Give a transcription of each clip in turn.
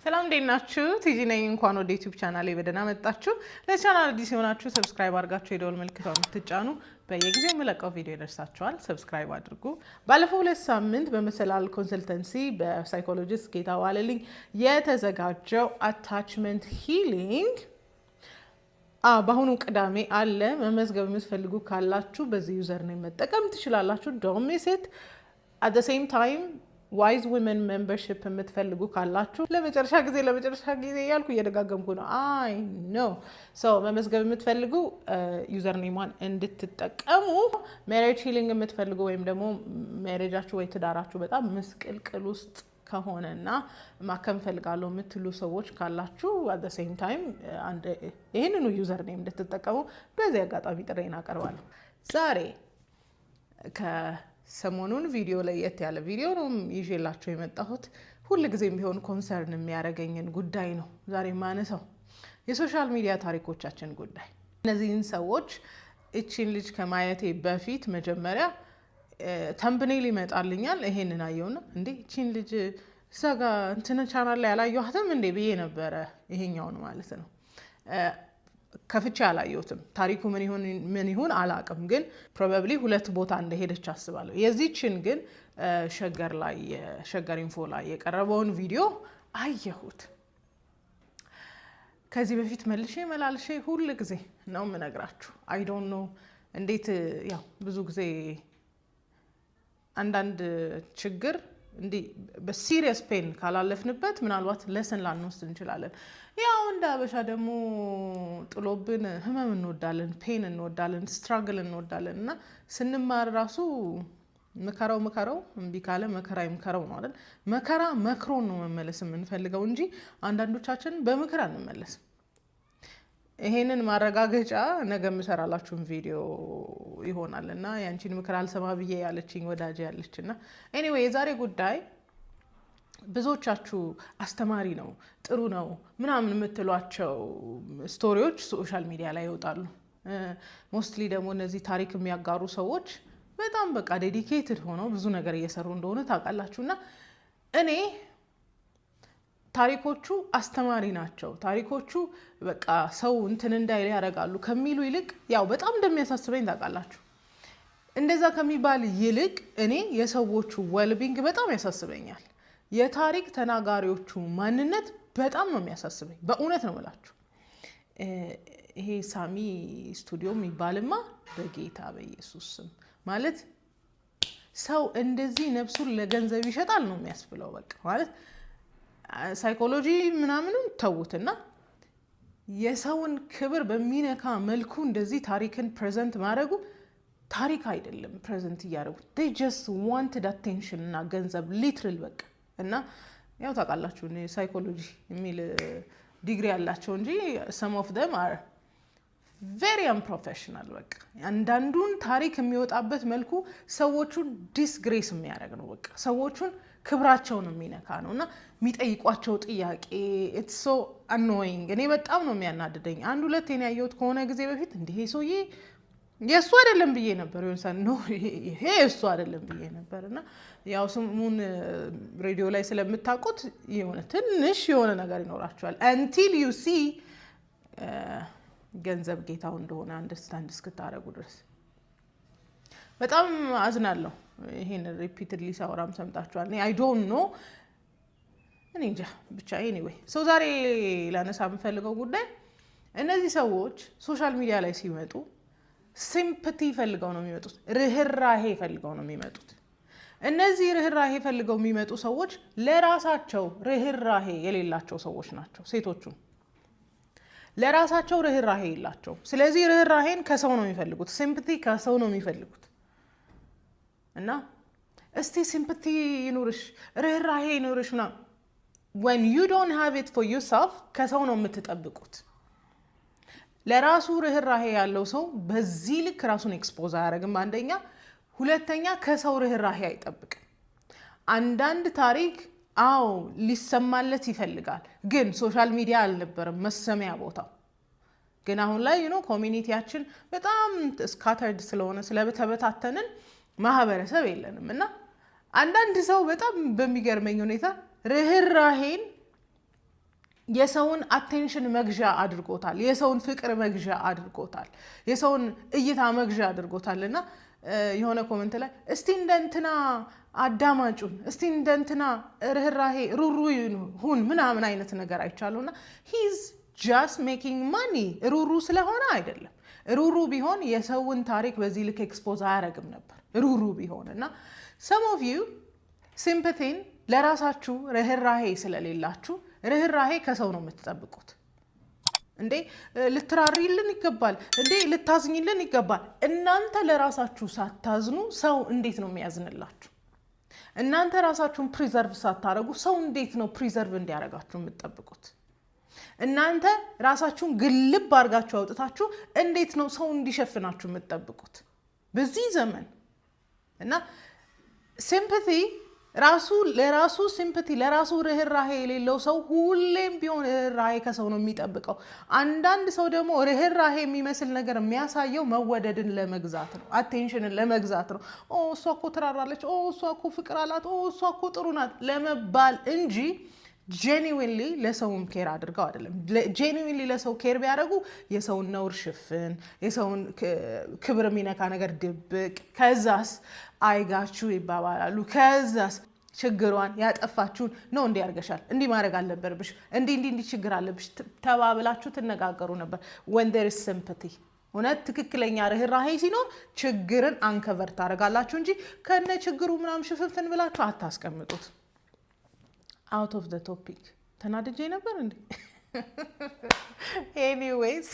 ሰላም፣ እንዴት ናችሁ? ቲጂ ነኝ። እንኳን ወደ YouTube ቻናሌ በደህና መጣችሁ። ለቻናል አዲስ የሆናችሁ subscribe አድርጋችሁ የደወል ምልክቷን የምትጫኑ በየጊዜው የምለቀው ቪዲዮ ይደርሳችኋል። Subscribe አድርጉ። ባለፈው 2 ሳምንት በመሰላል consultancy በ psychologist ጌታ ዋለልኝ የተዘጋጀው attachment healing በአሁኑ ቅዳሜ አለ። መመዝገብ የምትፈልጉ ካላችሁ በዚህ username መጠቀም ትችላላችሁ። Don't miss it። At the same time Wise Women membership የምትፈልጉ ካላችሁ፣ ለመጨረሻ ጊዜ፣ ለመጨረሻ ጊዜ እያልኩ እየደጋገምኩ ነው። I know። So መመዝገብ የምትፈልጉ username ሟን እንድትጠቀሙ። Marriage healing የምትፈልጉ ወይም ደግሞ marriage ኣችሁ ወይ ትዳራችሁ በጣም ምስቅልቅል ውስጥ ከሆነ እና ማከም ፈልጋለሁ የምትሉ ሰዎች ካላችሁ at the same time ይህንኑ username እንድትጠቀሙ በዚህ አጋጣሚ ጥሪዬን አቀርባለሁ። ዛሬ ከሰሞኑን ቪዲዮ ለየት ያለ ቪዲዮ ነው ይዤላችሁ የመጣሁት። ሁል ጊዜም ቢሆን concern የሚያደርገኝን ጉዳይ ነው ዛሬ የማነሳው፣ የ social media ታሪኮቻችን ጉዳይ። እነዚህን ሰዎች፣ እቺን ልጅ ከማየቴ በፊት መጀመሪያ thumbnail ይመጣልኛል። ይሄንን አየውና እንዴ፣ እቺን ልጅ እዛ ጋ እንትን ቻናል ላይ አላየኋትም እንዴ ብዬ ነበረ። ይሄኛውን ማለት ነው። ከፍቼ አላየሁትም። ታሪኩ ምን ይሁን ምን ይሁን አላቅም፣ ግን probably ሁለት ቦታ እንደሄደች አስባለሁ። የዚችን ግን ሸገር ላይ፣ ሸገር ኢንፎ ላይ የቀረበውን ቪዲዮ አየሁት። ከዚህ በፊት መልሼ መላልሼ ሁል ጊዜ ነው የምነግራችሁ። I don't know እንዴት፣ ያው ብዙ ጊዜ አንዳንድ ችግር እንዲህ በ serious pain ካላለፍንበት ምናልባት lesson ላንወስድ እንችላለን። ያው እንደ አበሻ ደግሞ ጥሎብን ህመም እንወዳለን፣ pain እንወዳለን፣ struggle እንወዳለን እና ስንማር ራሱ ምከረው ምከረው እምቢ ካለ መከራ ይምከረው ነው አይደል? መከራ መክሮን ነው መመለስ የምንፈልገው እንጂ አንዳንዶቻችን በምክር አንመለስም። ይሄንን ማረጋገጫ ነገ የምሰራላችሁን ቪዲዮ ይሆናል እና ያንቺን ምክር አልሰማ ብዬ ያለችኝ ወዳጅ ያለች እና anyway የዛሬ ጉዳይ ብዙዎቻችሁ አስተማሪ ነው፣ ጥሩ ነው ምናምን የምትሏቸው story ዎች social media ላይ ይወጣሉ። Mostly ደግሞ እነዚህ ታሪክ የሚያጋሩ ሰዎች በጣም በቃ dedicated ሆነው ብዙ ነገር እየሰሩ እንደሆነ ታውቃላችሁ። እና እኔ ታሪኮቹ አስተማሪ ናቸው፣ ታሪኮቹ በቃ ሰው እንትን እንዳይል ያደርጋሉ ከሚሉ ይልቅ፣ ያው በጣም እንደሚያሳስበኝ ታውቃላችሁ። እንደዛ ከሚባል ይልቅ እኔ የሰዎቹ well-being በጣም ያሳስበኛል። የታሪክ ተናጋሪዎቹ ማንነት በጣም ነው የሚያሳስበኝ። በእውነት ነው የምላችሁ። ይሄ ሳሚ ስቱዲዮ የሚባልማ በጌታ በኢየሱስ ስም፣ ማለት ሰው እንደዚህ ነፍሱን ለገንዘብ ይሸጣል ነው የሚያስብለው። በቃ ማለት psychology ምናምኑን ተዉትና የሰውን ክብር በሚነካ መልኩ እንደዚህ ታሪክን present ማድረጉ ታሪክ አይደለም። Present እያደረጉት they just wanted attention እና ገንዘብ literally በቃ። እና ያው ታውቃላችሁ psychology የሚል ዲግሪ ያላቸው እንጂ some of them are very unprofessional። በቃ አንዳንዱን ታሪክ የሚወጣበት መልኩ ሰዎቹን disgrace የሚያደርግ ነው። በቃ ሰዎቹን ክብራቸውን የሚነካ ነው እና የሚጠይቋቸው ጥያቄ it's so annoying። እኔ በጣም ነው የሚያናድደኝ። አንድ ሁለት ያየሁት ከሆነ ጊዜ በፊት እንዲህ ሰውዬ የእሱ አይደለም ብዬ ነበር። የሆነ ሰዓት no፣ ይሄ የእሱ አይደለም ብዬ ነበር እና ያው ስሙን ሬዲዮ ላይ ስለምታውቁት የሆነ ትንሽ የሆነ ነገር ይኖራቸዋል until you see ገንዘብ ጌታው እንደሆነ understand እስክታደርጉ ድረስ በጣም አዝናለሁ። ይሄን repeatedly ሳወራም ሰምታችኋል። I don't know፣ እኔ እንጃ ብቻ። Anyway፣ so ዛሬ ላነሳ የምፈልገው ጉዳይ እነዚህ ሰዎች social media ላይ ሲመጡ sympathy ፈልገው ነው የሚመጡት፣ ርህራሄ ፈልገው ነው የሚመጡት። እነዚህ ርህራሄ ፈልገው የሚመጡ ሰዎች ለራሳቸው ርህራሄ የሌላቸው ሰዎች ናቸው። ሴቶቹም ለራሳቸው ርህራሄ የላቸውም። ስለዚህ ርህራሄን ከሰው ነው የሚፈልጉት፣ sympathy ከሰው ነው የሚፈልጉት። እና እስቲ sympathy ይኑርሽ፣ ርህራሄ ይኑርሽ ምናምን፣ when you don't have it for yourself ከሰው ነው የምትጠብቁት። ለራሱ ርህራሄ ያለው ሰው በዚህ ልክ ራሱን expose አያደርግም። አንደኛ፣ ሁለተኛ ከሰው ርህራሄ አይጠብቅም። አንዳንድ ታሪክ አዎ ሊሰማለት ይፈልጋል፣ ግን social media አልነበረም መሰሚያ ቦታው። ግን አሁን ላይ community ያችን በጣም scattered ስለሆነ፣ ስለተበታተንን ማህበረሰብ የለንም እና አንዳንድ ሰው በጣም በሚገርመኝ ሁኔታ ርህራሄን የሰውን attention መግዣ አድርጎታል። የሰውን ፍቅር መግዣ አድርጎታል። የሰውን እይታ መግዣ አድርጎታል። እና የሆነ comment ላይ እስቲ እንደ እንትና አዳማጩን፣ እስቲ እንደ እንትና ርህራሄ ሩሩ ሁን ምናምን አይነት ነገር አይቻለሁ። እና he's just making money፣ ሩሩ ስለሆነ አይደለም። ሩሩ ቢሆን የሰውን ታሪክ በዚህ ልክ expose አያደርግም ነበር። ሩሩ ቢሆን። እና some of you sympathy ን ለራሳችሁ ርህራሄ ስለሌላችሁ ርህራሄ ከሰው ነው የምትጠብቁት። እንዴ ልትራሪልን ይገባል፣ እንዴ ልታዝኝልን ይገባል። እናንተ ለራሳችሁ ሳታዝኑ ሰው እንዴት ነው የሚያዝንላችሁ? እናንተ ራሳችሁን preserve ሳታደርጉ ሰው እንዴት ነው preserve እንዲያደርጋችሁ የምትጠብቁት? እናንተ ራሳችሁን ግልብ አድርጋችሁ አውጥታችሁ እንዴት ነው ሰው እንዲሸፍናችሁ የምትጠብቁት በዚህ ዘመን? እና sympathy ራሱ ለራሱ sympathy፣ ለራሱ ርህራሄ የሌለው ሰው ሁሌም ቢሆን ርህራሄ ከሰው ነው የሚጠብቀው። አንዳንድ ሰው ደግሞ ርህራሄ የሚመስል ነገር የሚያሳየው መወደድን ለመግዛት ነው፣ አቴንሽንን ለመግዛት ነው። "ኦ እሷ እኮ ትራራለች፣ ኦ እሷ እኮ ፍቅር አላት፣ ኦ እሷ እኮ ጥሩ ናት" ለመባል እንጂ genuinely ለሰውም care አድርገው አይደለም። Genuinely ለሰው care ቢያደርጉ የሰውን ነውር ሽፍን፣ የሰውን ክብር የሚነካ ነገር ድብቅ፣ ከዛስ አይጋችሁ ይባባላሉ። ከዛስ ችግሯን፣ ያጠፋችሁን ነው፣ እንዲህ አድርገሻል፣ እንዲህ ማድረግ አልነበረብሽ፣ እንዲህ እንዲህ እንዲህ ችግር አለብሽ ተባብላችሁ ትነጋገሩ ነበር። When there is sympathy፣ እውነት ትክክለኛ ርህራሄ ሲኖር ችግርን uncover ታደርጋላችሁ እንጂ ከነ ችግሩ ምናምን ሽፍንፍን ብላችሁ አታስቀምጡት። Out of the topic፣ ተናድጄ ነበር እንዴ? Anyways,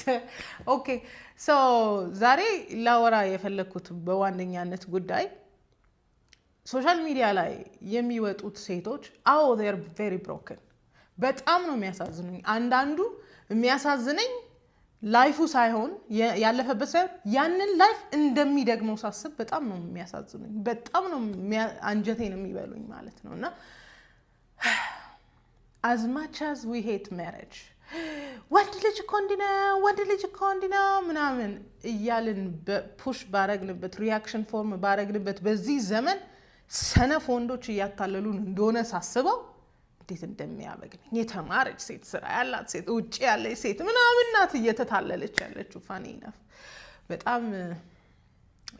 okay, so ዛሬ ላወራ የፈለግኩት በዋነኛነት ጉዳይ social media ላይ የሚወጡት ሴቶች፣ አዎ they're very broken፣ በጣም ነው የሚያሳዝኑኝ። አንዳንዱ የሚያሳዝነኝ life ኡ ሳይሆን፣ ያለፈበት ሳይሆን ያንን life እንደሚደግመው ሳስብ በጣም ነው የሚያሳዝኑኝ። በጣም ነው አንጀቴን የሚበሉኝ ማለት ነው። እና as much as we hate marriage፣ ወንድ ልጅ እኮ እንዲህ ነው፣ ወንድ ልጅ እኮ እንዲህ ነው ምናምን እያልን push ባረግንበት፣ reaction form ባረግንበት በዚህ ዘመን ሰነፍ ወንዶች እያታለሉን እንደሆነ ሳስበው እንዴት እንደሚያበግነኝ። የተማረች ሴት፣ ስራ ያላት ሴት፣ ውጭ ያለች ሴት ምናምን ናት እየተታለለች ያለችው። Funny enough በጣም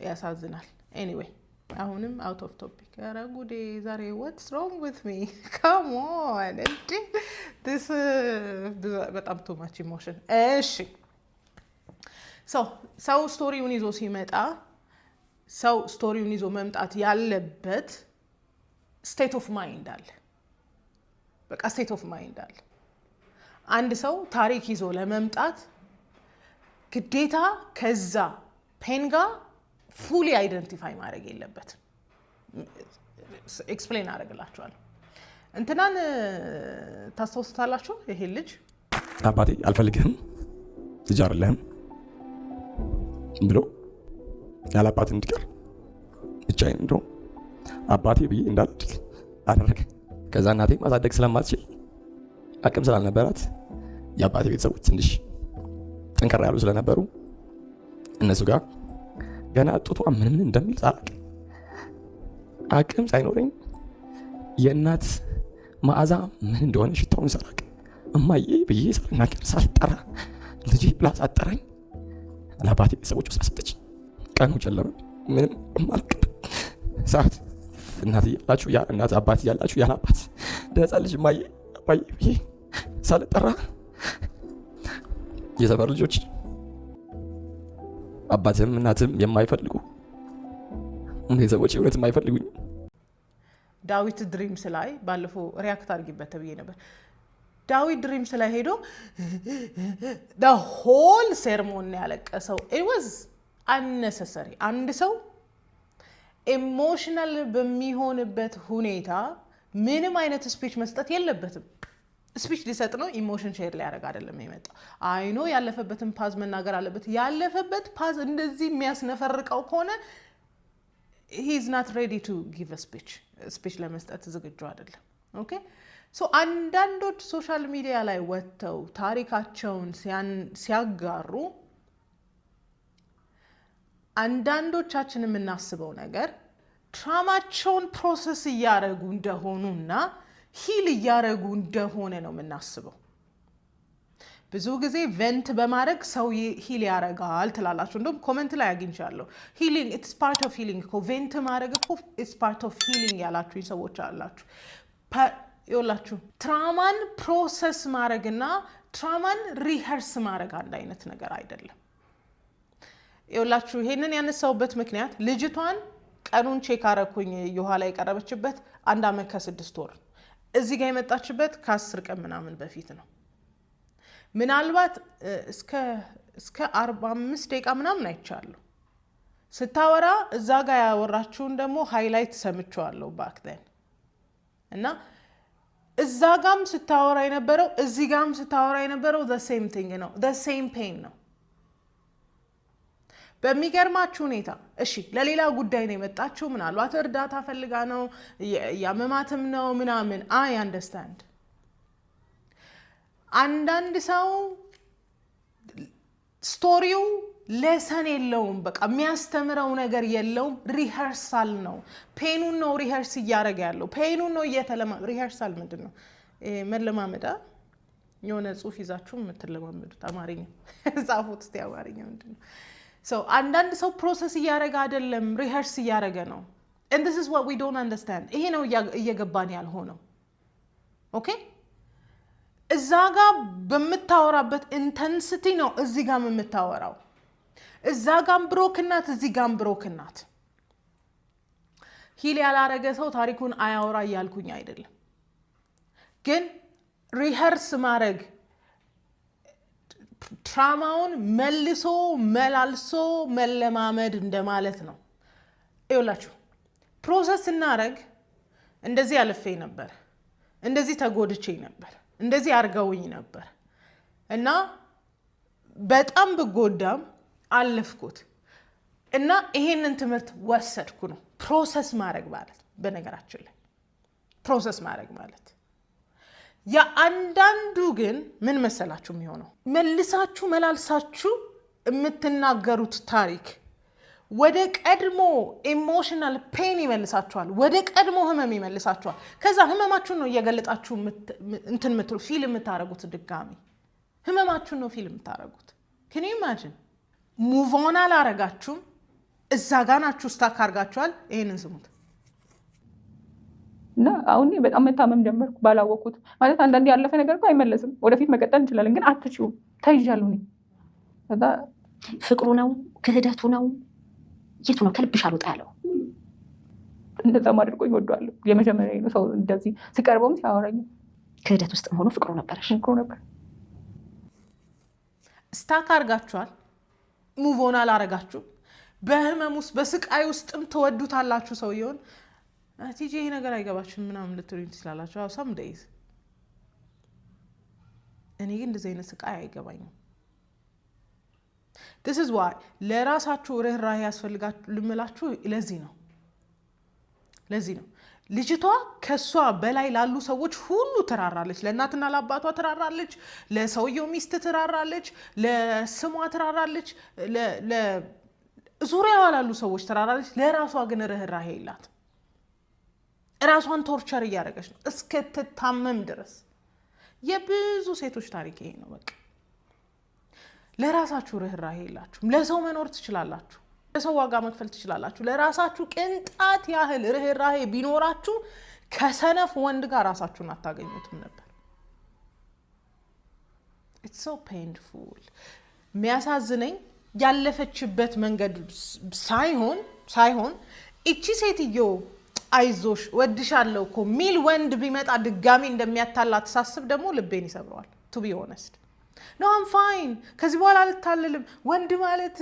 ያሳዝናል። Anyway፣ አሁንም out of topic። ኧረ ጉዴ ዛሬ፣ what's wrong with me? Come on እንዴ፣ this በጣም too much emotion። እሺ፣ ሰው story ውን ይዞ ሲመጣ ሰው story ውን ይዞ መምጣት ያለበት state of mind አለ። በቃ state of mind አለ። አንድ ሰው ታሪክ ይዞ ለመምጣት ግዴታ ከዛ pain ጋር fully identify ማድረግ የለበትም። Explain አደርግላችኋለሁ። እንትናን ታስታውሱታላችሁ? ይሄ ልጅ። አባቴ አልፈልግህም፣ ልጅ አይደለህም ብሎ ያለ አባት እንድቀር፣ ብቻዬን እንደው አባቴ ብዬ እንዳላድግ አደረገ። ከዛ እናቴ ማሳደግ ስለማትችል፣ አቅም ስላልነበራት፣ የአባቴ ቤተሰቦች ትንሽ ጠንከር ያሉ ስለነበሩ እነሱ ጋር ገና ጡቷ ምን ምን እንደሚል ሳላቅ፣ አቅም ሳይኖረኝ፣ የእናት መዓዛ ምን እንደሆነ ሽታውን ሳላቅ፣ እማዬ ብዬ ሳልናገር፣ ሳልጠራ፣ ልጄ ብላ ሳትጠራኝ ለአባቴ ቤተሰቦች ውስጥ ሰጠች። ቀኑ ጨለመ። ምንም የማላውቅበት ሰዓት፣ እናት እያላችሁ ያ እናት፣ አባት እያላችሁ ያለ አባት፣ እንደ ልጅ እማዬ አባዬ ብዬ ሳልጠራ፣ የሰፈር ልጆች፣ አባትም እናትም የማይፈልጉ ቤተሰቦች እውነት የማይፈልጉኝ። ዳዊት ድሪምስ ላይ ባለፈው react አድርጊበት ተብዬ ነበር። ዳዊት ድሪምስ ላይ ሄዶ whole sermon ያለቀሰው was unnecessary። አንድ ሰው emotional በሚሆንበት ሁኔታ ምንም አይነት speech መስጠት የለበትም። Speech ሊሰጥ ነው፣ emotion share ሊያደርግ አይደለም የመጣው። I know ያለፈበትን path መናገር አለበት። ያለፈበት path እንደዚህ የሚያስነፈርቀው ከሆነ he's not ready to give speech፣ speech ለመስጠት ዝግጁ አይደለም። Okay, so አንዳንዶች social media ላይ ወጥተው ታሪካቸውን ሲያጋሩ አንዳንዶቻችን የምናስበው ነገር trauma ቸውን process እያደረጉ እንደሆኑና heal እያደረጉ እንደሆነ ነው የምናስበው። ብዙ ጊዜ vent በማድረግ ሰው heal ያደርጋል ትላላችሁ። እንደውም comment ላይ አግኝቻለሁ። Healing, it's part of healing እኮ፣ vent ማድረግ እኮ it's part of healing ያላችሁኝ ሰዎች አላችሁ። ይኸውላችሁ፣ trauma ን process ማድረግና trauma ን rehearse ማድረግ አንድ አይነት ነገር አይደለም። ይኸውላችሁ፣ ይሄንን ያነሳሁበት ምክንያት ልጅቷን ቀኑን check አረኩኝ። የኋላ የቀረበችበት 1 ዓመት ከ6 ወር፣ እዚህ ጋር የመጣችበት ከ10 ቀን ምናምን በፊት ነው። ምናልባት እስከ 45 ደቂቃ ምናምን አይቻለሁ ስታወራ። እዛ ጋር ያወራችውን ደግሞ highlight ሰምቼዋለሁ back then። እና እዛ ጋም ስታወራ የነበረው፣ እዚህ ጋም ስታወራ የነበረው same thing ነው፣ same pain ነው። በሚገርማችሁ ሁኔታ እሺ፣ ለሌላ ጉዳይ ነው የመጣችው። ምናልባት እርዳታ ፈልጋ ነው፣ ያመማትም ነው ምናምን፣ I understand። አንዳንድ ሰው story ው lesson የለውም፣ በቃ የሚያስተምረው ነገር የለውም። Rehearsal ነው። Pain ኑን ነው rehearse እያደረገ ያለው። Pain ኑን ነው እየተለማ፣ rehearsal ምንድን ነው? መለማመዳ፣ የሆነ ጽሁፍ ይዛችሁ የምትለማመዱት፣ አማርኛ ጻፉት እስኪ፣ አማርኛ ምንድን ነው? So አንዳንድ ሰው process እያደረገ አይደለም፣ rehearse እያደረገ ነው። And this is what we don't understand። ይሄ ነው እየገባን ያልሆነው። Okay፣ እዛ ጋ በምታወራበት intensity ነው እዚህ ጋም የምታወራው። እዛ ጋም broken ናት፣ እዚህ ጋም broken ናት። Heal ያላረገ ሰው ታሪኩን አያወራ እያልኩኝ አይደለም፣ ግን rehearse ማድረግ trauma ውን መልሶ መላልሶ መለማመድ እንደማለት ነው። ይኸውላችሁ፣ process ስናደርግ እንደዚህ አልፌ ነበር፣ እንደዚህ ተጎድቼ ነበር፣ እንደዚህ አድርገውኝ ነበር እና በጣም ብጎዳም አለፍኩት እና ይሄንን ትምህርት ወሰድኩ ነው process ማድረግ ማለት። በነገራችን ላይ process ማድረግ ማለት፣ የአንዳንዱ ግን ምን መሰላችሁ የሚሆነው? መልሳችሁ መላልሳችሁ የምትናገሩት ታሪክ ወደ ቀድሞ emotional pain ይመልሳችኋል፣ ወደ ቀድሞ ህመም ይመልሳችኋል። ከዛ ህመማችሁን ነው እየገለጣችሁ እንትን የምትሉ፣ feel የምታደርጉት፣ ድጋሚ ህመማችሁን ነው feel የምታደርጉት። Can you imagine? Move on አላረጋችሁም። እዛ ጋ ናችሁ፣ stuck አርጋችኋል። ይሄንን ስሙት። እና አሁን በጣም መታመም ጀመርኩ ባላወቅኩት። ማለት አንዳንዴ ያለፈ ነገር እኮ አይመለስም። ወደፊት መቀጠል እንችላለን፣ ግን አትችይውም። ተይዣለሁ እኔ። ከዛ ፍቅሩ ነው፣ ክህደቱ ነው፣ የቱ ነው ከልብሽ አልወጣ ያለው? እንደዛም አድርጎኝ እወደዋለሁ። የመጀመሪያ ነው ሰው እንደዚህ ስቀርበውም ሲያወራኝ። ክህደት ውስጥም ሆኖ ፍቅሩ ነበረሽ። ፍቅሩ ነበር። Stuck አርጋችኋል። Move on አላረጋችሁም። በህመም ውስጥ በስቃይ ውስጥም ትወዱታላችሁ ሰውየውን። ቲጂ ይሄ ነገር አይገባችሁም ምናምን ልትሉኝ ትችላላችሁ። Some days እኔ ግን እንደዚህ አይነት ስቃይ አይገባኝም። This is why ለራሳችሁ ርኅራሄ ያስፈልጋችሁ ልምላችሁ ለዚህ ነው። ለዚህ ነው። ልጅቷ ከእሷ በላይ ላሉ ሰዎች ሁሉ ትራራለች። ለእናትና ለአባቷ ትራራለች፣ ለሰውየው ሚስት ትራራለች፣ ለስሟ ትራራለች፣ ዙሪያዋ ላሉ ሰዎች ትራራለች። ለራሷ ግን ርኅራሄ የላት። ራሷን torture እያደረገች ነው እስክትታመም ድረስ። የብዙ ሴቶች ታሪክ ይሄ ነው። በቃ ለራሳችሁ ርኅራሄ የላችሁም። ለሰው መኖር ትችላላችሁ፣ ለሰው ዋጋ መክፈል ትችላላችሁ። ለራሳችሁ ቅንጣት ያህል ርኅራሄ ቢኖራችሁ ከሰነፍ ወንድ ጋር ራሳችሁን አታገኙትም ነበር። It's so painful። የሚያሳዝነኝ ያለፈችበት መንገድ ሳይሆን እቺ ሴትዮ አይዞሽ ወድሻለሁ እኮ ሚል ወንድ ቢመጣ ድጋሚ እንደሚያታላት ሳስብ ደግሞ ልቤን ይሰብረዋል። To be honest, no, I'm fine፣ ከዚህ በኋላ አልታለልም፣ ወንድ ማለት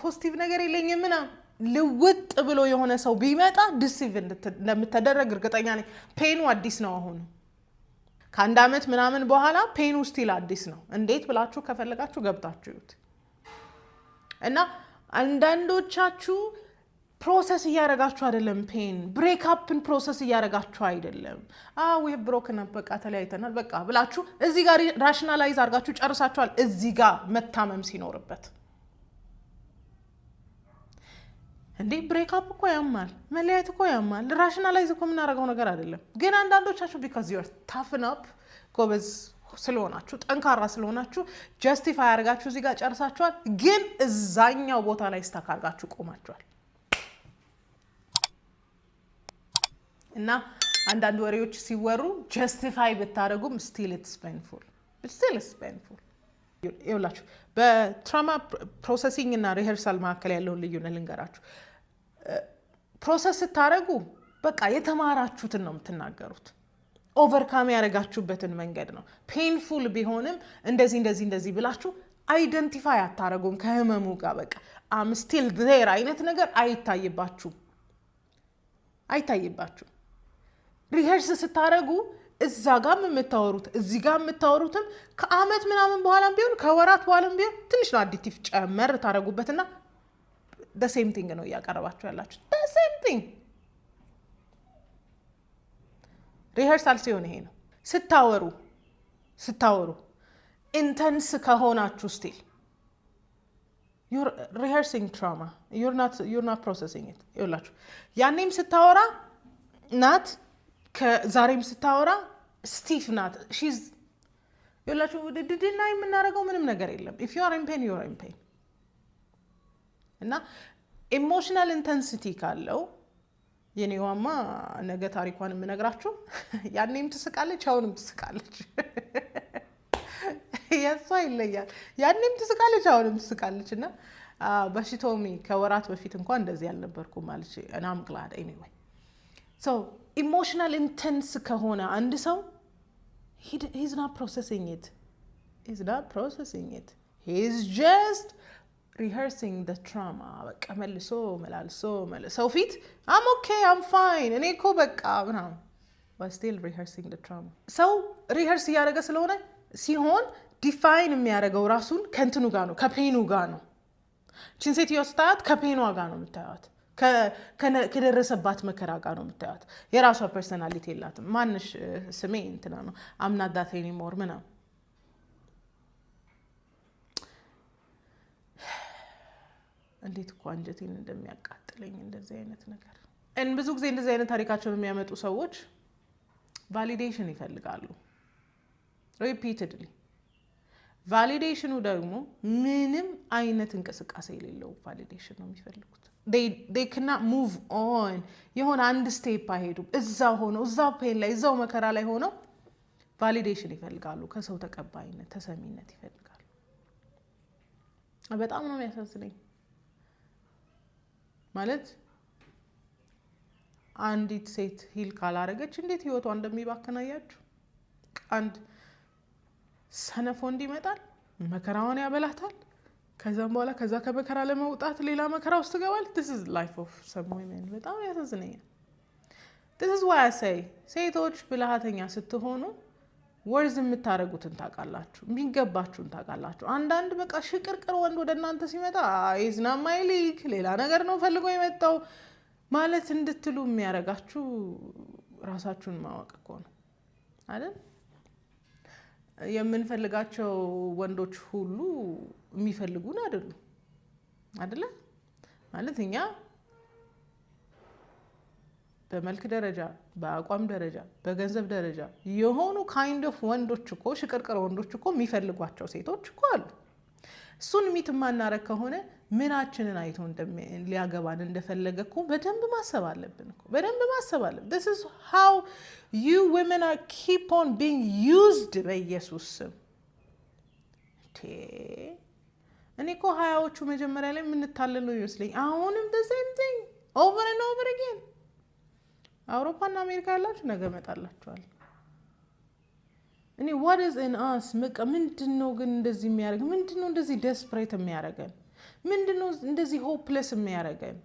positive ነገር የለኝም ምናምን ልውጥ ብሎ የሆነ ሰው ቢመጣ deceive እንደምትደረግ እርግጠኛ ነኝ። Pain ኑ አዲስ ነው። አሁን ከአንድ ዓመት ምናምን በኋላ pain ኑ still አዲስ ነው። እንዴት ብላችሁ ከፈለጋችሁ ገብታችሁ እዩት። እና አንዳንዶቻችሁ process እያደረጋችሁ አይደለም። Pain breakup ን process እያደረጋችሁ አይደለም። We broken up፣ በቃ ተለያይተናል በቃ ብላችሁ እዚህ ጋር rationalize አድርጋችሁ ጨርሳችኋል። እዚህ ጋር መታመም ሲኖርበት፣ እንዴ breakup እኮ ያማል፣ መለያየት እኮ ያማል። Rationalize እኮ የምናደርገው ነገር አይደለም። ግን አንዳንዶቻችሁ because you're toughen up፣ ጎበዝ ስለሆናችሁ፣ ጠንካራ ስለሆናችሁ justify አድርጋችሁ እዚህ ጋር ጨርሳችኋል። ግን እዛኛው ቦታ ላይ stuck አድርጋችሁ ቆማችኋል። እና አንዳንድ ወሬዎች ሲወሩ justify ብታደርጉም still it's painful፣ still it's painful። ይኸውላችሁ፣ በ trauma processing እና rehearsal መካከል ያለውን ልዩነት ልንገራችሁ። Process ስታደርጉ በቃ የተማራችሁትን ነው የምትናገሩት። Overcome ያደረጋችሁበትን መንገድ ነው። Painful ቢሆንም እንደዚህ እንደዚህ እንደዚህ ብላችሁ identify አታደርጉም ከህመሙ ጋር። በቃ I'm still there አይነት ነገር አይታይባችሁም አይታይባችሁም። Rehearse ስታደርጉ እዛ ጋም የምታወሩት እዚህ ጋር የምታወሩትም ከአመት ምናምን በኋላም ቢሆን፣ ከወራት በኋላም ቢሆን ትንሽ ነው additive ጨመር ታደርጉበትና same thing ነው እያቀረባችሁ ያላችሁ፣ same thing። Rehearsal ሲሆን ይሄ ነው። ስታወሩ intense ከሆናችሁ still you're rehearsing trauma, you're not processing it። ይኸውላችሁ፣ ያኔም ስታወራ ናት፣ ከዛሬም ስታወራ stiff ናት። She's ይኸውላችሁ፣ deny የምናደርገው ምንም ነገር የለም። If you are in pain, you are in pain። እና emotional intensity ካለው፣ የኔዋማ ነገ ታሪኳን የምነግራችሁ፣ ያኔም ትስቃለች፣ አሁንም ትስቃለች። የእሷ ይለያል። ያኔም ትስቃለች፣ አሁንም ትስቃለች። እና but she told me ከወራት በፊት እንኳን እንደዚህ አልነበርኩም አለች። And I'm glad. Anyway, so emotional intense ከሆነ አንድ ሰው he's not processing it, he's not processing it, he's just rehearsing the trauma። በቃ መልሶ መላልሶ ሰው ፊት "I'm okay, I'm fine፣ እኔ እኮ በቃ" ምናምን፣ still rehearsing the trauma። ሰው rehearse እያደረገ ስለሆነ ሲሆን define የሚያደርገው ራሱን ከእንትኑ ጋር ነው፣ ከ pain ኑ ጋር ነው። ችን ሴትዮ ስታያት ከ pain ኗ ጋር ነው የምታያት፣ ከደረሰባት መከራ ጋር ነው የምታያት። የራሷ personality የላትም። ማንሽ ስሜ እንትና ነው፣ I'm not that anymore ምናምን። እንዴት እኮ አንጀቴን እንደሚያቃጥለኝ እንደዚህ አይነት ነገር። ብዙ ጊዜ እንደዚህ አይነት ታሪካቸውን የሚያመጡ ሰዎች validation ይፈልጋሉ repeatedly። Validation ኑ ደግሞ ምንም አይነት እንቅስቃሴ የሌለው validation ነው የሚፈልጉት። ክና ሙቭ ኦን፣ የሆነ አንድ step አይሄዱም። እዛው ሆነው፣ እዛው pain ላይ፣ እዛው መከራ ላይ ሆነው validation ይፈልጋሉ። ከሰው ተቀባይነት፣ ተሰሚነት ይፈልጋሉ። በጣም ነው የሚያሳዝነኝ። ማለት አንዲት ሴት heal ካላረገች እንዴት ህይወቷ እንደሚባክን አያችሁ። አንድ ሰነፍ ወንድ ይመጣል፣ መከራዋን ያበላታል። ከዛም በኋላ ከዛ ከመከራ ለመውጣት ሌላ መከራ ውስጥ ትገባል። This is life of some women። በጣም ያሳዝነኛል። This is why I say ሴቶች ብልሃተኛ ስትሆኑ worth የምታደርጉትን ታውቃላችሁ፣ የሚገባችሁን ታውቃላችሁ። አንዳንድ በቃ ሽቅርቅር ወንድ ወደ እናንተ ሲመጣ "He's not my league፣ ሌላ ነገር ነው ፈልጎ የመጣው" ማለት እንድትሉ የሚያደርጋችሁ ራሳችሁን ማወቅ እኮ ነው አይደል? የምንፈልጋቸው ወንዶች ሁሉ የሚፈልጉን አይደሉም፣ አይደለ? ማለት እኛ በመልክ ደረጃ፣ በአቋም ደረጃ፣ በገንዘብ ደረጃ የሆኑ kind of ወንዶች እኮ፣ ሽቅርቅር ወንዶች እኮ የሚፈልጓቸው ሴቶች እኮ አሉ። እሱን meet የማናረግ ከሆነ ምናችንን አይቶ ሊያገባን እንደፈለገ እኮ በደንብ ማሰብ አለብን እኮ፣ በደንብ ማሰብ አለብን። This is how you women are keep on being used። በኢየሱስ ስም። እኔ እኮ 20ዎቹ መጀመሪያ ላይ የምንታለል ነው ይመስለኝ። አሁንም the same thing over and over again። አውሮፓና አሜሪካ ያላችሁ ነገ እመጣላችኋል። እኔ what is in us? በቃ ምንድን ነው ግን እንደዚህ የሚያደርግ? ምንድን ነው እንደዚህ desperate የሚያደርገን? ምንድን ነው እንደዚህ hopeless የሚያደርገን?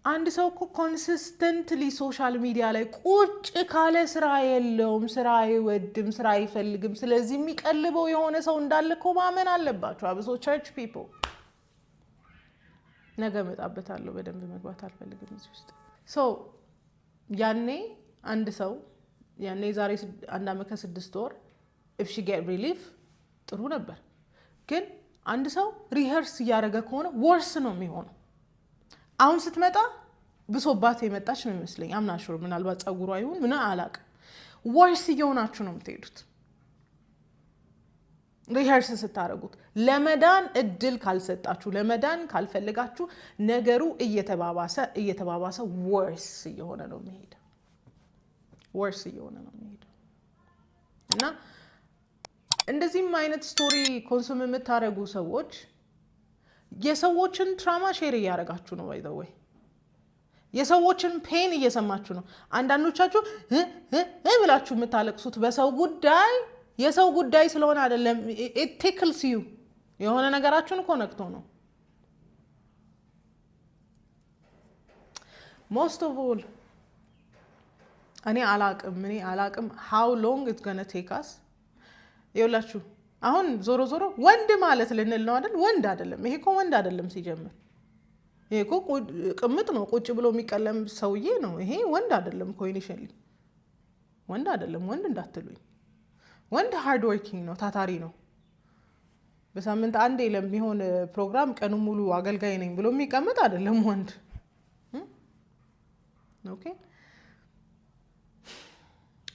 አንድ ሰው እኮ consistently social media ላይ ቁጭ ካለ ስራ የለውም፣ ስራ አይወድም፣ ስራ አይፈልግም። ስለዚህ የሚቀልበው የሆነ ሰው እንዳለ እኮ ማመን አለባቸው። አብሶ church people። ነገ እመጣበታለሁ። በደንብ መግባት አልፈልግም እዚህ ውስጥ። So ያኔ አንድ ሰው ያኔ የዛሬ አንድ ዓመት ከ6 ወር if she get relief ጥሩ ነበር። ግን አንድ ሰው rehearse እያደረገ ከሆነ worse ነው የሚሆነው። አሁን ስትመጣ ብሶባት የመጣች ነው የሚመስለኝ። I'm not sure፣ ምናልባት ጸጉሯ ይሁን ምን አላቅም። Worse እየሆናችሁ ነው የምትሄዱት። Rehearse ስታደርጉት ለመዳን እድል ካልሰጣችሁ፣ ለመዳን ካልፈለጋችሁ ነገሩ እየተባባሰ እየተባባሰ worse እየሆነ ነው የሚሄደው። Worse እየሆነ ነው የሚሄደው። እና እንደዚህም አይነት story consume የምታደርጉ ሰዎች የሰዎችን trauma share እያደረጋችሁ ነው። By the way፣ የሰዎችን pain እየሰማችሁ ነው። አንዳንዶቻችሁ ብላችሁ የምታለቅሱት በሰው ጉዳይ የሰው ጉዳይ ስለሆነ አይደለም። Tickles you፣ የሆነ ነገራችሁን እኮ ነክቶ ነው። Most of all እኔ አላቅም how long it's gonna take us። ይኸውላችሁ፣ አሁን ዞሮ ዞሮ ወንድ ማለት ልንል ነው አይደል? ወንድ አይደለም ይሄ እኮ፣ ወንድ አይደለም ሲጀምር። ይሄ እኮ ቅምጥ ነው፣ ቁጭ ብሎ የሚቀለም ሰውዬ ነው። ይሄ ወንድ አይደለም እኮ፣ initially ወንድ አይደለም። ወንድ እንዳትሉኝ። ወንድ hard working ነው፣ ታታሪ ነው። በሳምንት አንዴ ለሚሆን ፕሮግራም ቀኑ ሙሉ አገልጋይ ነኝ ብሎ የሚቀመጥ አይደለም ወንድ። Okay,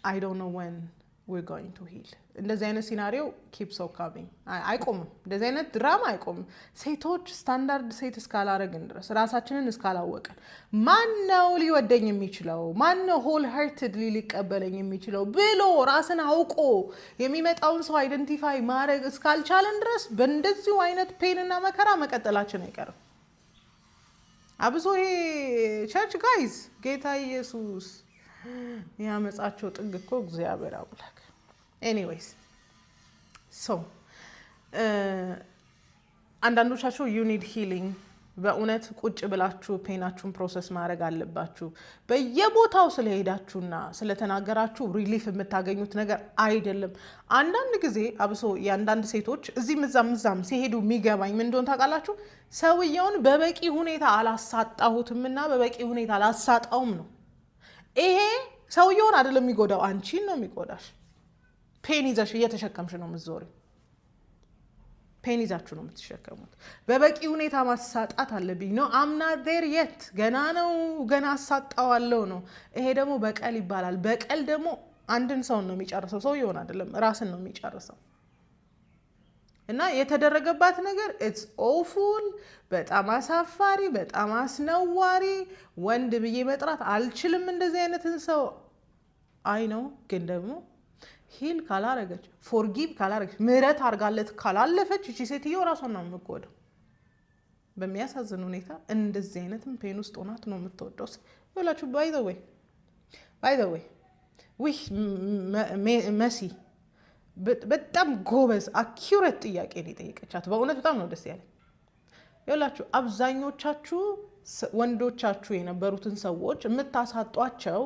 I don't know when we're going to heal። እንደዚህ አይነት scenario keeps on coming፣ አይቆምም። እንደዚህ አይነት ድራማ አይቆምም። ሴቶች standard set እስካላረግን ድረስ፣ ራሳችንን እስካላወቅን፣ ማን ነው ሊወደኝ የሚችለው፣ ማን ነው wholeheartedly ሊቀበለኝ የሚችለው ብሎ ራስን አውቆ የሚመጣውን ሰው identify ማድረግ እስካልቻለን ድረስ በእንደዚሁ አይነት pain እና መከራ መቀጠላችን አይቀርም። አብሶ ይሄ church guys፣ ጌታ ኢየሱስ፣ ያመጻቸው ጥግ እኮ፣ እግዚአብሔር አምላክ። Anyways, so አንዳንዶቻችሁ you need healing። በእውነት ቁጭ ብላችሁ pain ኣችሁን process ማድረግ አለባችሁ። በየቦታው ስለሄዳችሁና ስለተናገራችሁ relief የምታገኙት ነገር አይደለም። አንዳንድ ጊዜ አብሶ የአንዳንድ ሴቶች እዚህም እዛም እዛም ሲሄዱ የሚገባኝ ምን እንደሆነ ታውቃላችሁ? ሰውየውን በበቂ ሁኔታ አላሳጣሁትምና በበቂ ሁኔታ አላሳጣውም ነው። ይሄ ሰውየውን አይደለም የሚጎዳው፣ አንቺን ነው የሚጎዳሽ። Pain ይዘሽ እየተሸከምሽ ነው የምትዞሪው። Pain ይዛችሁ ነው የምትሸከሙት። በበቂ ሁኔታ ማሳጣት አለብኝ ነው። I'm not there yet፣ ገና ነው፣ ገና አሳጣዋለሁ ነው። ይሄ ደግሞ በቀል ይባላል። በቀል ደግሞ አንድን ሰውን ነው የሚጨርሰው፣ ሰውየውን አይደለም፣ ራስን ነው የሚጨርሰው። እና የተደረገባት ነገር it's awful፣ በጣም አሳፋሪ፣ በጣም አስነዋሪ። ወንድ ብዬ መጥራት አልችልም እንደዚህ አይነትን ሰው፣ I know። ግን ደግሞ heal ካላረገች፣ forgive ካላረገች፣ ምህረት አርጋለት ካላለፈች እቺ ሴትዮ ራሷን ነው የምትጎዳው። በሚያሳዝን ሁኔታ እንደዚህ አይነትም pain ውስጥ ሆናት ነው የምትወደው። ይላችሁ by the way ውይ መሲ በጣም ጎበዝ accurate ጥያቄ ነው የጠየቀቻት። በእውነት በጣም ነው ደስ ያለኝ። ይኸውላችሁ፣ አብዛኞቻችሁ ወንዶቻችሁ የነበሩትን ሰዎች የምታሳጧቸው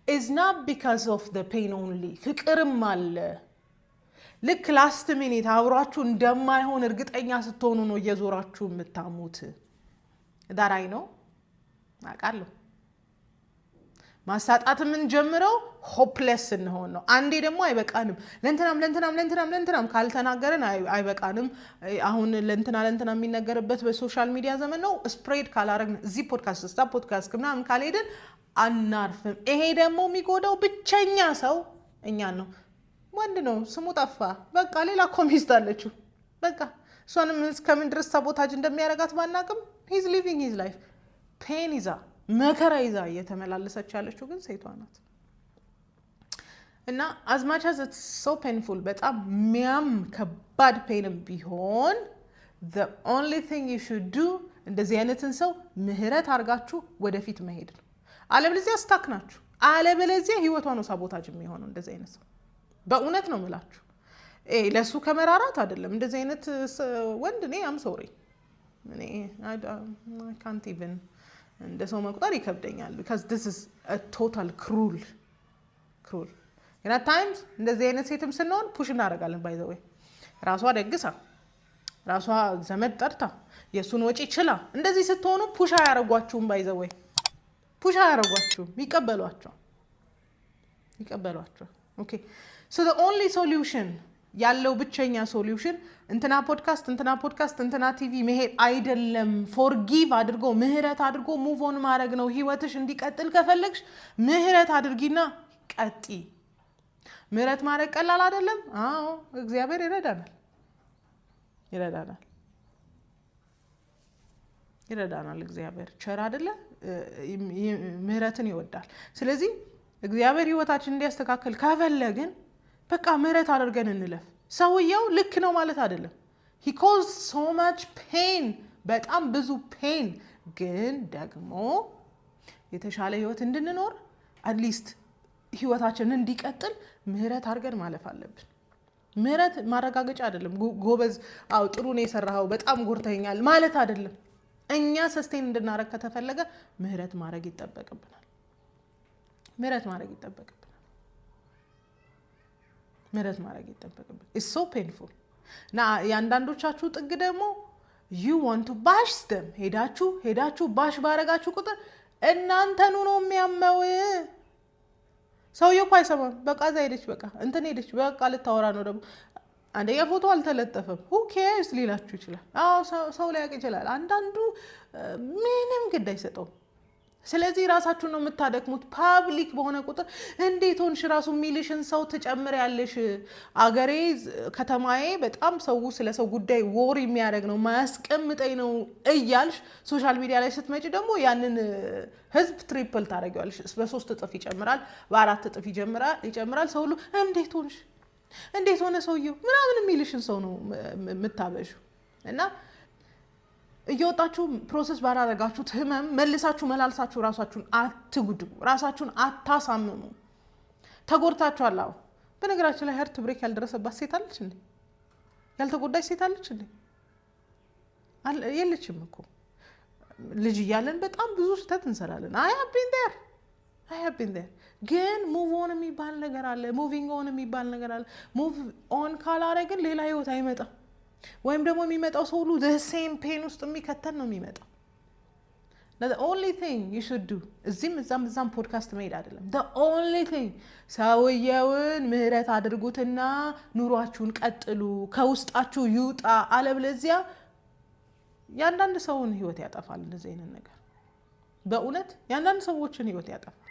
is not because of the pain only፣ ፍቅርም አለ። ልክ last minute አብሯችሁ እንደማይሆን እርግጠኛ ስትሆኑ ነው እየዞራችሁ የምታሙት። ዳራይ ነው፣ አውቃለሁ። ማሳጣት የምንጀምረው hopeless ስንሆን ነው። አንዴ ደግሞ አይበቃንም። ለእንትናም ለእንትናም ለእንትናም ለእንትናም ካልተናገርን አይበቃንም። አሁን ለእንትና ለእንትና የሚነገርበት በ social media ዘመን ነው። Spread ካላረግን፣ እዚህ ፖድካስት እዛ ፖድካስት ምናምን ካልሄድን አናርፍም። ይሄ ደግሞ የሚጎዳው ብቸኛ ሰው እኛን ነው። ወንድ ነው፣ ስሙ ጠፋ። በቃ ሌላ እኮ ሚስት አለችው። በቃ እሷንም እስከምን ድረስ sabotage እንደሚያደርጋት ባናቅም he's living his life። Pain ይዛ፣ መከራ ይዛ እየተመላለሰች ያለችው ግን ሴቷ ናት። እና as much as it's so painful፣ በጣም ሚያም ከባድ pain ም ቢሆን the only thing you should do እንደዚህ አይነትን ሰው ምህረት አድርጋችሁ ወደፊት መሄድ ነው። አለበለዚያ stuck ናችሁ። አለበለዚያ ህይወቷ ነው sabotage የሚሆነው እንደዚህ አይነት ሰው። በእውነት ነው የምላችሁ። ለእሱ ከመራራት አይደለም። እንደዚህ አይነት ወንድ እኔ I'm sorry፣ እኔ ካንት ኢቭን እንደ ሰው መቁጠር ይከብደኛል። Because this is total cruel, cruel። ግን at times እንደዚህ አይነት ሴትም ስንሆን push እናደርጋለን። By the way፣ ራሷ ደግሳ፣ ራሷ ዘመድ ጠርታ፣ የእሱን ወጪ ችላ እንደዚህ ስትሆኑ push አያደርጓችሁም። By the way፣ push አያደርጓችሁም፣ ይቀበሏቸዋል፣ ይቀበሏቸዋል። Okay, so the only solution ያለው፣ ብቸኛ solution እንትና ፖድካስት፣ እንትና ፖድካስት፣ እንትና ቲቪ መሄድ አይደለም። Forgive አድርጎ፣ ምህረት አድርጎ move on ማድረግ ነው። ህይወትሽ እንዲቀጥል ከፈለግሽ ምህረት አድርጊና ቀጥዪ። ምህረት ማድረግ ቀላል አይደለም። አዎ፣ እግዚአብሔር ይረዳናል፣ ይረዳናል፣ ይረዳናል። እግዚአብሔር ቸር አይደለ? ምህረትን ይወዳል። ስለዚህ እግዚአብሔር ህይወታችን እንዲያስተካክል ከፈለግን በቃ ምህረት አድርገን እንለፍ። ሰውየው ልክ ነው ማለት አይደለም። He caused so much pain፣ በጣም ብዙ pain፣ ግን ደግሞ የተሻለ ህይወት እንድንኖር፣ at least ህይወታችንን እንዲቀጥል ምህረት አድርገን ማለፍ አለብን። ምህረት ማረጋገጫ አይደለም። ጎበዝ፣ አዎ ጥሩ ነው የሰራኸው፣ በጣም ጎድተኸኛል ማለት አይደለም። እኛ sustain እንድናረግ ከተፈለገ ምህረት ማድረግ ይጠበቅብናል። ምህረት ማድረግ ይጠበቅብናል። ምህረት ማድረግ ይጠበቅብናል። It's so painful። እና የአንዳንዶቻችሁ ጥግ ደግሞ you want to bash them። ሄዳችሁ ሄዳችሁ bash ባረጋችሁ ቁጥር እናንተኑ ነው የሚያመው። ሰውዬው እኮ አይሰማም። በቃ እዛ ሄደች፣ በቃ እንትን ሄደች፣ በቃ ልታወራ ነው ደግሞ። አንደኛ ፎቶ አልተለጠፈም። Who cares ሊላችሁ ይችላል። አዎ፣ ሰው ሊያውቅ ይችላል። አንዳንዱ ምንም ግድ አይሰጠውም። ስለዚህ ራሳችሁን ነው የምታደክሙት። Public በሆነ ቁጥር እንዴት ሆንሽ ራሱ የሚልሽን ሰው ትጨምሪያለሽ። አገሬ ከተማዬ በጣም ሰው ስለ ሰው ጉዳይ worry የሚያደርግ ነው፣ ማያስቀምጠኝ ነው እያልሽ social media ላይ ስትመጪ ደግሞ ያንን ህዝብ triple ታደርጊዋለሽ። በ3 እጥፍ ይጨምራል፣ በ4 እጥፍ ይጨምራል። ሰው ሁሉ እንዴት ሆንሽ፣ እንዴት ሆነ ሰውየው ምናምን የሚልሽን ሰው ነው የምታበዡ። እና እየወጣችሁ process ባላረጋችሁት ህመም መልሳችሁ መላልሳችሁ ራሳችሁን አትጉዱ፣ ራሳችሁን አታሳምሙ። ተጎድታችኋል። አዎ። በነገራችን ላይ heartbreak ያልደረሰባት ሴት አለች እንዴ? ያልተጎዳች ሴት አለች እንዴ? የለችም እኮ። ልጅ እያለን በጣም ብዙ ስህተት እንሰራለን። I have been there, I have been there። ግን move on የሚባል ነገር አለ። Moving on የሚባል ነገር አለ። Move on ካላረግን ሌላ ህይወት አይመጣም። ወይም ደግሞ የሚመጣው ሰው ሁሉ same pain ውስጥ የሚከተን ነው የሚመጣው። Only thing you should do እዚህም እዛም እዛም ፖድካስት መሄድ አይደለም። Only thing ሰውየውን ምህረት አድርጉትና ኑሯችሁን ቀጥሉ፣ ከውስጣችሁ ይውጣ። አለበለዚያ የአንዳንድ ሰውን ህይወት ያጠፋል። እንደዚህ አይነት ነገር በእውነት የአንዳንድ ሰዎችን ህይወት ያጠፋል።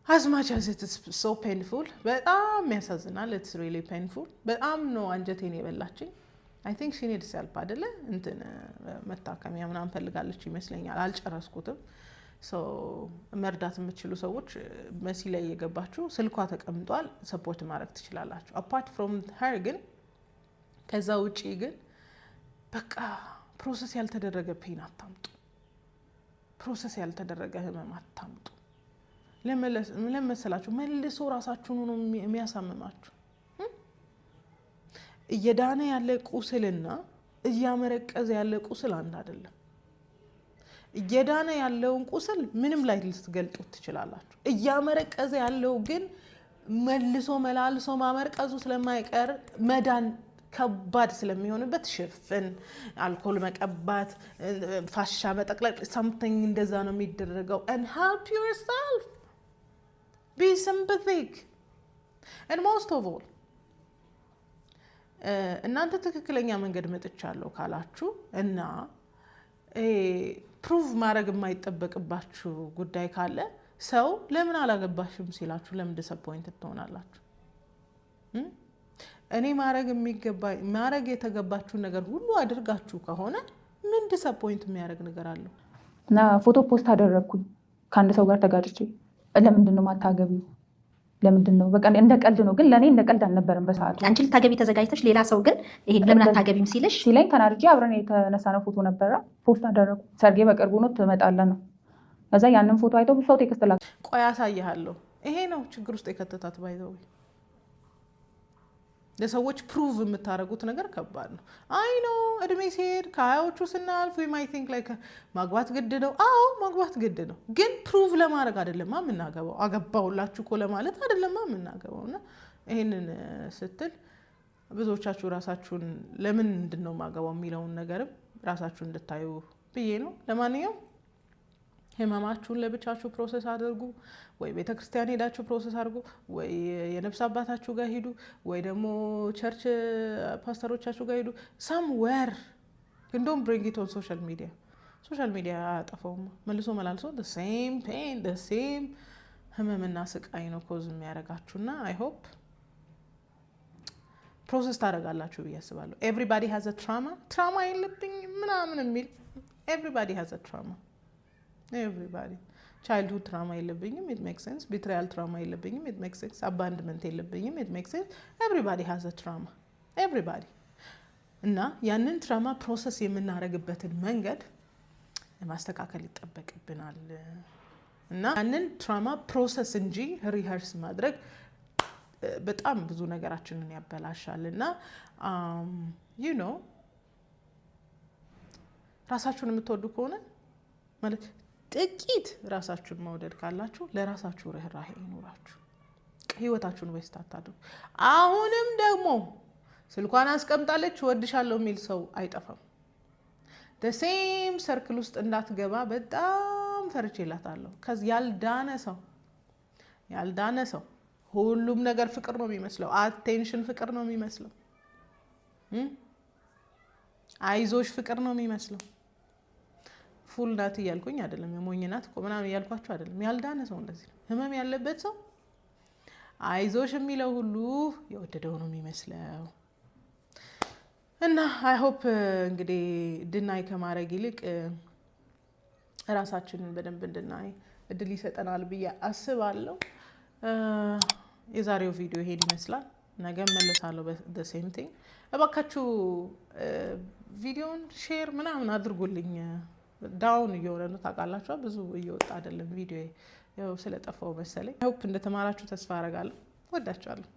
As much as it's so painful፣ በጣም ያሳዝናል። It's really painful። በጣም ነው አንጀቴን የበላችኝ። I think she needs help አይደለ፣ እንትን መታከሚያ ምናምን ፈልጋለች ይመስለኛል። አልጨረስኩትም። መርዳት የምትችሉ ሰዎች መሲ ላይ እየገባችሁ ስልኳ ተቀምጧል፣ support ማድረግ ትችላላችሁ። Apart from her ግን፣ ከዛ ውጪ ግን በቃ process ያልተደረገ pain አታምጡ። Process ያልተደረገ ህመም አታምጡ። ለመሰላችሁ መልሶ ራሳችሁን ሆኖ የሚያሳምማችሁ። እየዳነ ያለ ቁስልና እያመረቀዘ ያለ ቁስል አንድ አይደለም። እየዳነ ያለውን ቁስል ምንም ላይ ልትገልጡት ትችላላችሁ። እያመረቀዘ ያለው ግን መልሶ መላልሶ ማመርቀዙ ስለማይቀር መዳን ከባድ ስለሚሆንበት ሽፍን፣ አልኮል መቀባት፣ ፋሻ መጠቅለል፣ something እንደዛ ነው የሚደረገው። And help yourself, be sympathetic, and most of all እናንተ ትክክለኛ መንገድ መጥቻለሁ ካላችሁ እና prove ማድረግ የማይጠበቅባችሁ ጉዳይ ካለ ሰው ለምን አላገባሽም ሲላችሁ ለምን disappointed ትሆናላችሁ? እኔ ማድረግ የሚገባ ማድረግ የተገባችሁን ነገር ሁሉ አድርጋችሁ ከሆነ ምን disappoint የሚያደርግ ነገር አለው? እና ፎቶ post አደረግኩኝ ከአንድ ሰው ጋር ተጋጭቼ። ለምንድን ነው ማታገቢው? ለምንድን ነው፣ በቃ እንደ ቀልድ ነው፣ ግን ለእኔ እንደ ቀልድ አልነበረም በሰዓቱ። አንቺ ልታገቢ ተዘጋጅተሽ ሌላ ሰው ግን ይሄን ለምን አታገቢም ሲልሽ ሲለኝ ተናድጄ አብረን የተነሳነው ፎቶ ነበረ፣ post አደረጉ። ሰርጌ በቅርቡ ነው፣ ትመጣለህ ነው። ከዛ ያንን ፎቶ አይተው ብዙ ሰው text ላከ። ቆይ አሳይሃለሁ። ይሄ ነው ችግር ውስጥ የከተታት። By the way ለሰዎች prove የምታደርጉት ነገር ከባድ ነው። I know እድሜ ሲሄድ ከ20ዎቹ ስናልፍ we might think like ማግባት ግድ ነው። አዎ፣ ማግባት ግድ ነው፣ ግን prove ለማድረግ አይደለማ የምናገባው። አገባውላችሁ እኮ ለማለት አይደለማ የምናገባው። እና ይሄንን ስትል ብዙዎቻችሁ ራሳችሁን ለምን ምንድን ነው የማገባው የሚለውን ነገርም ራሳችሁን እንድታዩ ብዬ ነው። ለማንኛውም ህመማችሁን ለብቻችሁ process አድርጉ። ወይ ቤተ ክርስቲያን ሄዳችሁ process አድርጉ፣ ወይ የነፍስ አባታችሁ ጋር ሂዱ፣ ወይ ደግሞ church ፓስተሮቻችሁ ጋር ሂዱ። Somewhere ግን don't bring it on social media። Social media አያጠፋውም። መልሶ መላልሶ same pain, same ህመምና ስቃይ ነው cause የሚያደርጋችሁና I hope process ታደርጋላችሁ ብዬ አስባለሁ። Everybody has a trauma። Trauma የለብኝም ምናምን የሚል፣ everybody has a trauma፣ everybody። Childhood trauma የለብኝም፣ it makes sense። Betrayal trauma የለብኝም፣ it makes sense። Abandonment የለብኝም፣ it makes sense። Everybody has a trauma፣ everybody። እና ያንን trauma process የምናደርግበትን መንገድ ማስተካከል ይጠበቅብናል። እና ያንን trauma process እንጂ rehearse ማድረግ በጣም ብዙ ነገራችንን ያበላሻል። እና ራሳችሁን የምትወዱ ከሆነ፣ ማለት ጥቂት ራሳችሁን መውደድ ካላችሁ፣ ለራሳችሁ ርኅራሄ ይኑራችሁ። ህይወታችሁን waste አታድርጉ። አሁንም ደግሞ ስልኳን አስቀምጣለች እወድሻለሁ የሚል ሰው አይጠፋም። Same circle ውስጥ እንዳትገባ በጣም ፈርቼላታለሁ። 'Cause ያልዳነ ሰው፣ ያልዳነ ሰው ሁሉም ነገር ፍቅር ነው የሚመስለው። Attention ፍቅር ነው የሚመስለው። አይዞሽ ፍቅር ነው የሚመስለው። Fool ናት እያልኩኝ አይደለም፣ የሞኝ ናት እኮ ምናምን እያልኳችሁ አይደለም። ያልዳነ ሰው እንደዚህ ነው። ህመም ያለበት ሰው አይዞሽ የሚለው ሁሉ የወደደው ነው የሚመስለው። እና I hope እንግዲህ deny ከማድረግ ይልቅ እራሳችንን በደንብ እንድናይ እድል ይሰጠናል ብዬ አስባለሁ። የዛሬው ቪዲዮ ይሄን ይመስላል። ነገ እመለሳለሁ በ same thing። እባካችሁ ቪዲዮን share ምናምን አድርጉልኝ። Down እየሆነ ነው ታውቃላችኋ። ብዙ እየወጣ አይደለም ቪዲዮ፣ ያው ስለጠፋው መሰለኝ። Hope እንደተማራችሁ ተስፋ አደርጋለሁ። ወዳችኋለሁ።